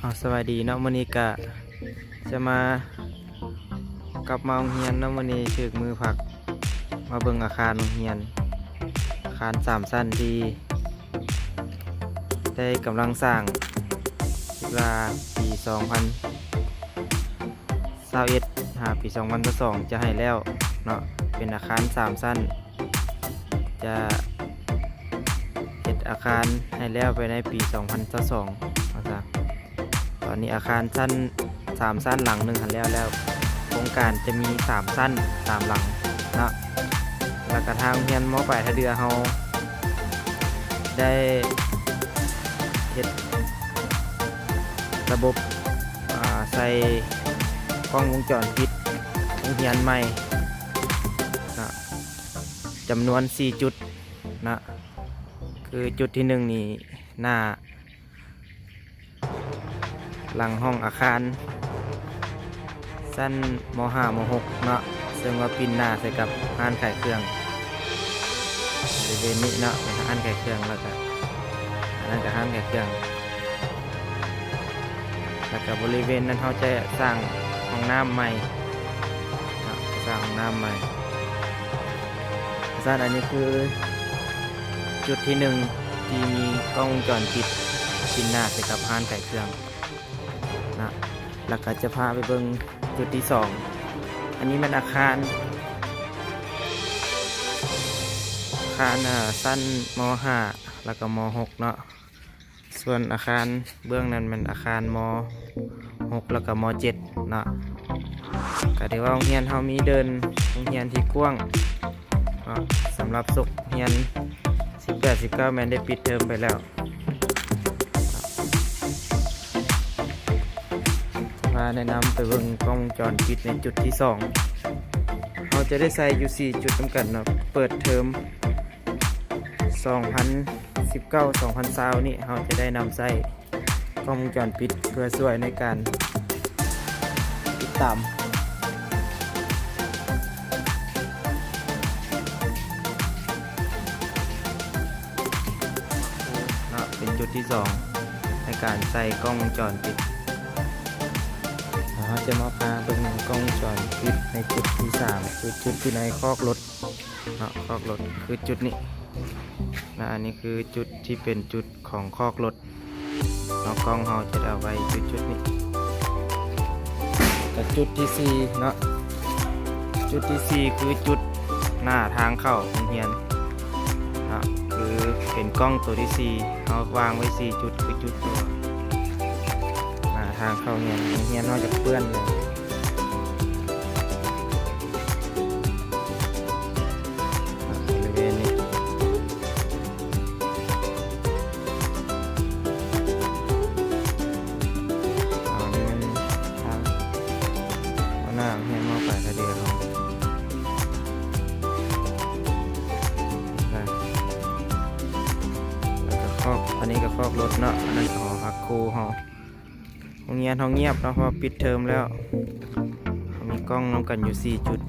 ເອົາ ສະບາຍດີເນາະ, ມື້ນີ້ກະຈະມາ ກັບມາໂຮງຮຽນເນາະ. ມື້ນີ້ຖືກມື້ພັກ ມາເບິ່ງອາຄານໂຮງຮຽນ, ອາຄານສາມຊັ້ນທີ່ໄດ້ກຳລັງສ້າງ, ຄິດວ່າປີສອງພັນຊາວເອັດຫາປີສອງພັນຊາວສອງຈະໃຫ້ແລ້ວເນາະ, ເປັນອາຄານສາມຊັ້ນ. ຈະເຮັດອາຄານໃຫ້ແລ້ວພາຍໃນປີສອງພັນຊາວສອງ ວ່າຊະ. ຕອນນີ້ອາຄານຊັ້ນ ສາມຊັ້ນ ຫຼັງໜຶ່ງຫັ້ນແລ້ວແລ້ວ, ໂຄງການຈະມີສາມຊັ້ນ ສາມຫຼັງເນາະ. ແລ້ວກະທາງໂຮງຮຽນ ມ.ປາຍທ່າເດື່ອເຮົາໄດ້ເຮັດລະບົບ ອາ ໃສ່ກ້ອງວົງຈອນປິດໂຮງຮຽນໃໝ່ເນາະ ຈຳນວນສີ່ຈຸດເນາະ. ຄືຈຸດທີໜຶ່ງນີ້ ໜ້າຫຼັງຫ້ອງອາຄານຊັ້ນ ມ.ຫ້າ ມ.ຫົກເນາະ, ເຊິ່ງວ່າປິ່ນໜ້າໃສ່ກັບຮ້ານຂາຍເຄື່ອງ ບໍລິເວນນີ້ເນາະ, ເປັນຮ້ານຂາຍເຄື່ອງ, ແລ້ວກະອັນນັ້ນກະຮ້ານຂາຍເຄື່ອງ. ແລ້ວກະບໍລິເວນນັ້ນເຮົາຈະສ້າງຫ້ອງນ້ຳໃໝ່ເນາະ, ສ້າງຫ້ອງນ້ຳໃໝ່. ຊັ້ນ ອັນນີ້ຄືຈຸດທີໜຶ່ງ ທີ່ມີກ້ອງວົງຈອນປິດປິ່ນໜ້າໃສ່ກັບຮ້ານຂາຍເຄື່ອງເນາະ. ແລ້ວກະຈະພາໄປເບິ່ງຈຸດທີສອງ. ອັນນີ້ແມ່ນອາຄານ ອາຄານ ເອີ ຊັ້ນ ມ.ຫ້າ ແລ້ວກະ ມ.ຫົກເນາະ. ສ່ວນອາຄານເບື້ອງນັ້ນແມ່ນອາຄານ ມ.ຫົກ ແລ້ວກະ ມ.ເຈັດເນາະ. ກະຖືວ່າໂຮງຮຽນເຮົາມີເດີ່ນໂຮງຮຽນທີ່ກວ້າງເນາະ, ສຳລັບສົກຮຽນສິບແປດ ສິບເກົ້າ ແມ່ນໄດ້ປິດເທີມໄປແລ້ວ. ພາແນະນຳໄປເບິ່ງກ້ອງວົງຈອນປິດໃນຈຸດທີສອງ. ເຮົາຈະໄດ້ໃສ່ຢູ່ສີ່ຈຸດນຳກັນເນາະ, ເປີດເທີມ ສອງພັນສິບເກົ້າ ສອງພັນຊາວນີ້ ເຮົາຈະໄດ້ນຳໃຊ້ກ້ອງວົງຈອນປິດເພື່ອຊ່ວຍໃນການຕິດຕາມ. ເນາະ ເປັນຈຸດທີສອງໃນການໃສ່ກ້ອງວົງຈອນປິດ. ເຮົາຈະມາພາເບິ່ງກ້ອງວົງຈອນປິດໃນຈຸດທີສາມ ຄືຈຸດຢູ່ໃນຄອກລົດ. ເນາະ ຄອກລົດຄືຈຸດນີ້ນະ, ອັນນີ້ຄືຈຸດທີ່ເປັນຈຸດຂອງຄອກລົດເນາະ, ກ້ອງເຮົາຈະໄດ້ເອົາໄວ້ຈຸດໆນີ້. ກະຈຸດທີສີ່ເນາະ, ຈຸດທີສີ່ຄືຈຸດໜ້າທາງເຂົ້າໂຮງຮຽນເນາະ, ຄືເປັນກ້ອງໂຕທີສີ່ ເຮົາວາງໄວ້ສີ່ຈຸດ ຄືຈຸດຕົວໜ້າທາງເຂົ້າໂຮງຮຽນ, ໂຮງຮຽນເຮົາຈະເປື້ອນເລີຍ. ບໍລິເວນນີ້ ອັນນີ້ແມ່ນທາງຫົວໜ້າໂຮງຮຽນ ມ.ປາຍທ່າເດື່ອເຮົາ. ແລ້ວກະຄອກ ອັນນີ້ກະຄອກລົດເນາະ, ອັນນັ້ນກະຫໍພັກຄູເຮົາ. ໂຮງຮຽນເຮົາງຽບເນາະ ເພາະວ່າປິດເທີມແລ້ວ. ເຮົາມີກ້ອງນຳກັນຢູ່ສີ່ຈຸດ